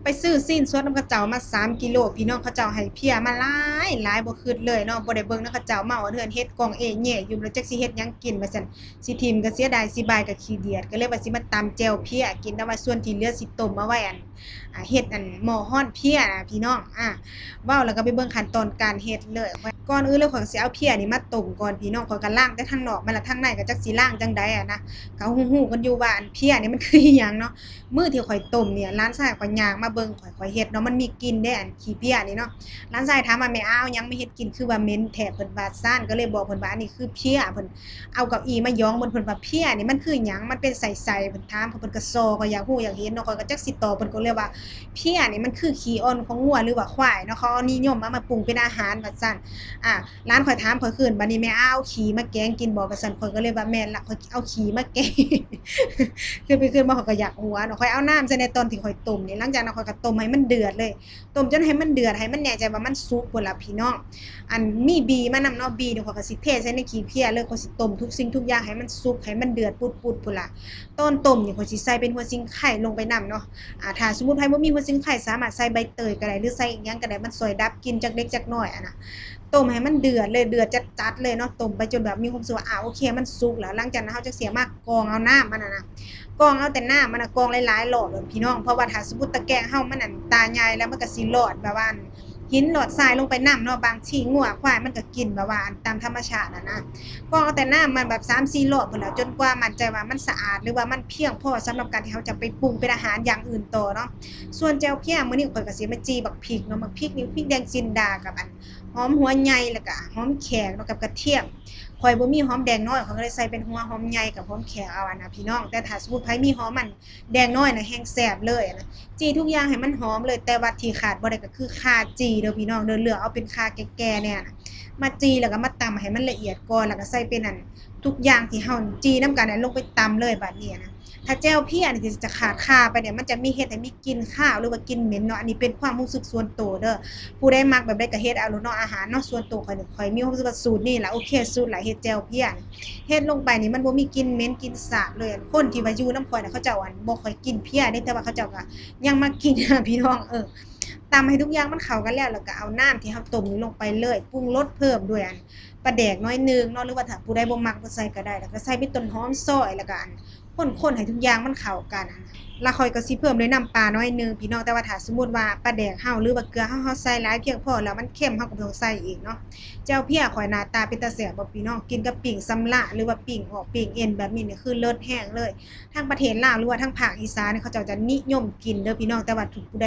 ໄປຊື້ຊີ້ນສົດນຳເຂົາເຈົ້າມາສາມກິໂລ ພີ່ນ້ອງ ເຂົາເຈົ້າໃຫ້ເພຍມາຫຼາຍໆ ບໍ່ຄິດເລີຍເນາະ ບໍ່ໄດ້ເບິ່ງນຳເຂົາເຈົ້າ ມາຮອດເຮືອນເຫັດກ່ອງເອແຍະຢູ່ ບໍ່ຈັກຊິເຮັດຫຍັງກິນວ່າຊັ້ນ ຊິຖິ້ມກໍເສຍດາຍ ຊິບາຍກໍຂີ້ດຽດ ກໍເລີຍວ່າຊິມາຕຳແຈ່ວເພຍກິນ ແຕ່ວ່າສ່ວນທີ່ເຫຼືອຊິຕົ້ມເອົາໄວ້ ອັນ ອ່າ ເຮັດ ອັນ ໝໍ້ຮ້ອນເພຍນະ ພີ່ນ້ອງ ອ່າ ເວົ້າແລ້ວກໍໄປເບິ່ງຂັ້ນຕອນການເຮັດເລີຍ. ກ່ອນອື່ນເລີຍ ຂ້ອຍກໍຊິເອົາເພຍນີ້ມາຕົ້ມກ່ອນ ພີ່ນ້ອງ ຂ້ອຍກໍລ້າງແຕ່ທາງນອກມັນລະ ທາງໃນກໍຈັກຊິລ້າງຈັ່ງໃດຫັ້ນນະ ກໍຮູ້ໆກັນຢູ່ວ່າ ອັນ ເພຍນີ້ມັນຄືອີ່ຫຍັງເນາະ. ມື້ທີ່ຂ້ອຍຕົ້ມນີ້ ຫຼານຊາຍຂ້ອຍຍ່າງມາເບິ່ງຂ້ອຍ ຂ້ອຍເຮັດເນາະ ມັນມີກິ່ນເດ້ ອັນ ຂີ້ເພຍນີ້ເນາະ. ຫຼານຊາຍຖາມວ່າ ແມ່ອາວ ເອົາຫຍັງມາເຮັດກິນ ຄືວ່າເໝັນແທ້ ເພິ່ນວ່າຊັ້ນ ກໍເລີຍບອກເພິ່ນວ່າ ອັນນີ້ຄືເພຍ ເພິ່ນ ເອົາເກົ້າອີ່ມາຢອງເບິ່ງ ເພິ່ນວ່າ ເພຍນີ້ມັນຄືຫຍັງ ມັນເປັນໃສໆ ເພິ່ນຖາມ ເພິ່ນກໍສໍ່ ກໍຢາກຮູ້ຢາກເຫັນເນາະ ຂ້ອຍກໍຈັກຊິຕອບເພິ່ນ ກໍເລີຍວ່າ ເພຍນີ້ມັນຄືຂີ້ອ່ອນຂອງງົວ ຫຼືວ່າຄວາຍເນາະ ເຂົານິຍົມເອົາມາປຸງເປັນອາຫານວ່າຊັ້ນ. ອາ ຫຼານຂ້ອຍຖາມຂ້ອຍຄືນ ບາດນີ້ ແມ່ອາວ ເອົາຂີ້ມາແກງກິນບໍ ວ່າຊັ້ນ ຂ້ອຍກໍເລີຍວ່າ ແມ່ນລະ ຂ້ອຍເອົາຂີ້ມາແກງ ຄືໄປຄືມາ ຂ້ອຍກໍຢາກຫົວເນາະ ຂ້ອຍເອົານ້ຳໃສ່ໃນຕອນທີ່ຂ້ອຍຕົ້ມນີ້ ຫຼັງຈາກນັ້ນຂ້ອຍກໍຕົ້ມໃຫ້ມັນເດືອດເລີຍ ຕົ້ມຈົນໃຫ້ມັນເດືອດ ໃຫ້ມັນແນ່ໃຈວ່າມັນສຸກພຸ້ນລະ ພີ່ນ້ອງ. ອັນ ມີບີມານຳເນາະ ບີນີ້ຂ້ອຍກໍຊິເທໃສ່ໃນຂີ້ເພຍເລີຍ ຂ້ອຍຊິຕົ້ມທຸກສິ່ງທຸກຢ່າງໃຫ້ມັນສຸກ ໃຫ້ມັນເດືອດປຸດໆ ພຸ້ນລະ. ຕອນຕົ້ມນີ້ ຂ້ອຍຊິໃສ່ເປັນຫົວສີໄຄລົງໄປນຳເນາະ ອາ ຖ້າສົມມຸດໃຜບໍ່ມີຫົວສີໄຄ ສາມາດໃສ່ໃບເຕີຍກໍໄດ້ ຫຼືໃສ່ອີ່ຫຍັງກໍໄດ້ ມັນຊ່ອຍດັບກິ່ນຈັກເລັກຈັກນ້ອຍ ອັນນະ. ຕົ້ມໃຫ້ມັນເດືອດເລີຍ ເດືອດຈັດໆ ເລີຍເນາະ ຕົ້ມໄປຈົນແບບມີຄວາມຮູ້ສຶກວ່າ ອາ ໂອເຄ ມັນສຸກແລ້ວ ຫຼັງຈາກນັ້ນເຮົາຈັ່ງຊິມາກອງເອົານ້ຳມັນຫັ້ນນະ ກອງເອົາແຕ່ນ້ຳມັນນະ ກອງຫຼາຍໆ ລອບໂລດ ພີ່ນ້ອງ ເພາະວ່າຖ້າສົມມຸດຕະແກງເຮົາມັນ ອັນ ຕາໃຫຍ່ແລ້ວ ມັນກໍຊິຫຼອດແບບວ່າ ຫີນຫຼອດຊາຍລົງໄປນຳເນາະ ບາງທີງົວຄວາຍມັນກໍກິນແບບວ່າ ອັນ ຕາມທຳມະຊາດຫັ້ນນະ ກອງເອົາແຕ່ນ້ຳມັນແບບສາມສີ່ລອບພຸ້ນແຫຼະ ຈົນກວ່າໝັ້ນໃຈວ່າມັນສະອາດ ຫຼືວ່າມັນພຽງພໍສຳລັບການທີ່ເຮົາຈະໄປປຸງເປັນອາຫານຢ່າງອື່ນຕໍ່ເນາະ. ສ່ວນແຈ່ວພຽງ ມື້ນີ້ຂ້ອຍກໍຊິມາຈີ່ບັກພິກເນາະ ບັກພິກນີ້ ພິກແດງຈິນດາກັບ ອັນ ຫອມຫົວໃຫຍ່ແລ້ວກະຫອມແຂກເນາະ ກັບກະທຽມ ຂ້ອຍບໍ່ມີຫອມແດງນ້ອຍ ຂ້ອຍກໍເລີຍໃສ່ເປັນຫົວຫອມໃຫຍ່ກັບຫອມແຂກເອົາຫັ້ນນະ ພີ່ນ້ອງ ແຕ່ຖ້າສົມມຸດໃຜມີຫອມ ອັນ ແດງນ້ອຍນະແຮງແຊບເລີຍນະ ຈີ່ທຸກຢ່າງໃຫ້ມັນຫອມເລີຍ ແຕ່ວ່າທີ່ຂາດບໍ່ໄດ້ກໍຄືຂ່າຈີ່ເດີພີ່ນ້ອງເດີ ເລືອກເອົາເປັນຂ່າແກ່ໆ ແນ່ນະ ມາຈີ່ແລ້ວກໍມາຕຳໃຫ້ມັນລະອຽດກ່ອນ ແລ້ວກໍໃສ່ເປັນ ອັນ ທຸກຢ່າງທີ່ເຮົາຈີ່ນຳກັນຫັ້ນ ລົງໄປຕຳເລີຍບາດນີ້ນະ. ຖ້າແຈ່ວພຽງນີ້ທີ່ຈະຂາດຂ່າໄປນີ້ ມັນຈະມີ ເຮັດໃຫ້ມີກິ່ນຄາວ ຫຼືວ່າກິ່ນເໝັນເນາະ ອັນນີ້ເປັນຄວາມຮູ້ສຶກສ່ວນໂຕເດີ ຜູ້ໃດມັກແບບໃດກໍເຮັດເອົາໂລດເນາະ ອາຫານເນາະ ສ່ວນໂຕຂ້ອຍນີ້ ຂ້ອຍມີຄວາມຮູ້ສຶກວ່າສູດນີ້ລະໂອເຄສຸດລະ ເຮັດແຈ່ວພຽງ ເຮັດລົງໄປນີ້ມັນບໍ່ມີກິ່ນເໝັນກິ່ນສາບເລີຍ ອັນ ຄົນທີ່ວ່າຢູ່ນຳຂ້ອຍນະ ເຂົາເຈົ້າ ອັນ ບໍ່ຄ່ອຍກິນພຽງເດ້ ແຕ່ວ່າເຂົາເຈົ້າກໍຍັງມາກິນ ພີ່ນ້ອງ ເອີ ຕຳໃຫ້ທຸກຢ່າງມັນເຂົ້າກັນແລ້ວ ແລ້ວກໍເອົານ້ຳທີ່ເຮົາຕົ້ມນີ້ລົງໄປເລີຍ ປຸງລົດເພີ່ມດ້ວຍ ອັນ ປາແດກໜ້ອຍໜຶ່ງເນາະ ຫຼືວ່າຖ້າຜູ້ໃດບໍ່ມັກບໍ່ໃສ່ກໍໄດ້ ແລ້ວກໍໃສ່ເມັດຕົ້ນຫອມຊອຍ ແລ້ວກໍ ອັນ ຄົນໆ ໃຫ້ທຸກຢ່າງມັນເຂົ້າກັນ ແລ້ວຂ້ອຍກໍຊິເພີ່ມດ້ວຍນ້ຳປາໜ້ອຍໜຶ່ງ ພີ່ນ້ອງ ແຕ່ວ່າຖ້າສົມມຸດວ່າປາແດກເຮົາ ຫຼືວ່າເກືອເຮົາ ເຮົາໃສ່ຫຼາຍພຽງພໍແລ້ວມັນເຄັມ ເຮົາກໍບໍ່ຕ້ອງໃສ່ອີກເນາະ. ແຈ່ວພຽງຂ້ອຍໜ້າຕາເປັນຕາແຊບບໍ່ ພີ່ນ້ອງ ກິນກັບປີ້ງສຳລະ ຫຼືວ່າປີ້ງອອກປີ້ງເອັນແບບນີ້ນີ້ ຄືເລີດແຮງເລີຍ ທາງປະເທດລາວ ຫຼືວ່າທາງພາກອີສານນີ້ ເຂົາເຈົ້າຈະນິຍົມກິນເດີພີ່ນ້ອງ ແຕ່ວ່າທຸກຜູ້ໃດ